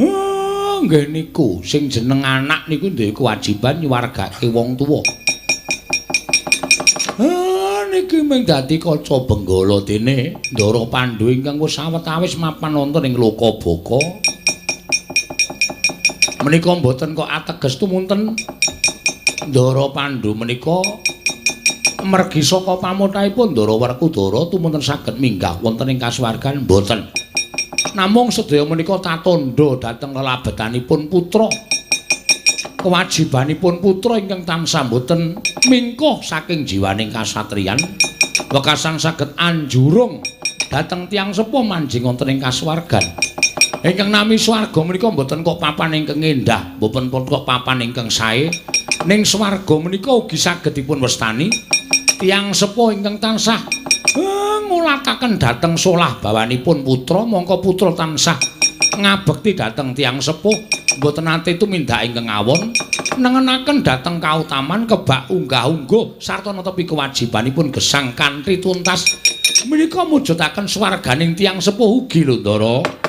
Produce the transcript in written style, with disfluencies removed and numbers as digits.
Oh, nggih niku sing jeneng anak niku duwe kewajiban nyuwargake wong tuwa. Ah, niki mung dadi kaca benggala dene Ndara Pandhu ingkang wis sawetawis mapan wonten ing Lokabaka. Menika mboten kok ateges tumunten Ndara Pandhu menika mergi saka pamothahipun Ndara Werkudara tumunten saged minggah wonten ing kasuwargan mboten. Namung sedaya menika tatandha dhateng lelabetanipun putra. Kewajibanipun putra ingkang tansah mboten mingkuh saking jiwaning kasatriyan, wekasan saged anjurung dhateng tiyang sepuh manjing wonten ing kasuwargan. Ingkang nami swarga menika mboten kok papan ingkang endah, mboten kok papan ingkang sae. Ning swarga menika ugi saged dipun wastani tiyang sepuh ingkang tansah ngulataken dhateng solah bawanipun putra, mongko putra tansah ngabekti dhateng tiyang sepuh, mboten nate tumindak ingkang awon, nengenaken dhateng kautaman kebak unggah-ungguh sarta netepi kewajibanipun gesang kanthi tuntas. Menika mujudaken swarganing tiyang sepuh ugi lho, Ndara.